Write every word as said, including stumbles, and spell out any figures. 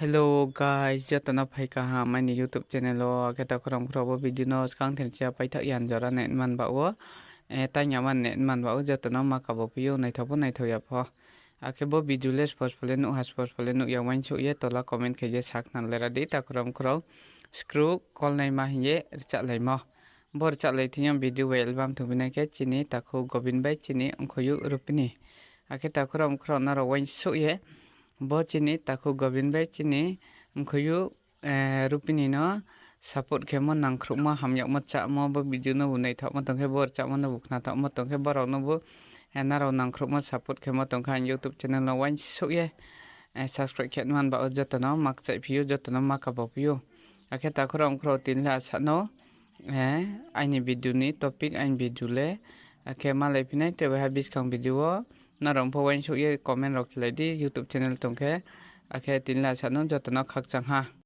Hello guys, joto no phai kaham aini YouTube channel wo. Akhe takhu rao mkhu rao, bo video no skang ther chiya paithaoh ya ni jora net man ba wo, tang ya man net man ba wo, joto no ma kabo phi ou, naithao pho naithao ya pho. Akhe bo video le spos pho le nuh ha, spos pho le nuh ya, uaingsouh ye tola comment khe ye sakhnang le ra di takhu rao mkhu rao. Skru kolnaima hing ye rchahlaimo. Bo rchahlai thing yo video bai album thungphi nai khe chini takhu Gobin bai chini mkhoyou Rupini. Akhe takhu rao mkhu rao nrao uaingsouh ye bo chini takhu Gobin bai chini mkhoyou Rupini no support khemo, nangkhruhmo, hamyagmo, chámo, bo video no bu naithaohmo tong khe, bo rchaohmo no bu khnathaohmo tong khe, brao no bu, nrao nangkhruhmo support khemo tong khe, ang YouTube channel no uaingsouh ye subscribe khe man ba wo joto no ma kchaih phi ou, joto no ma kabo phi ou. Akhe takhu rao mkhu rao, tini le asa no aini video ni topic, aini video le. Akhe malai phi nai tre waiha buskang video wo. Nrao pho uaingsouh ye comment rao khelai di YouTube channel tong khe. Akhe tini le asa no joto no khakchang ha.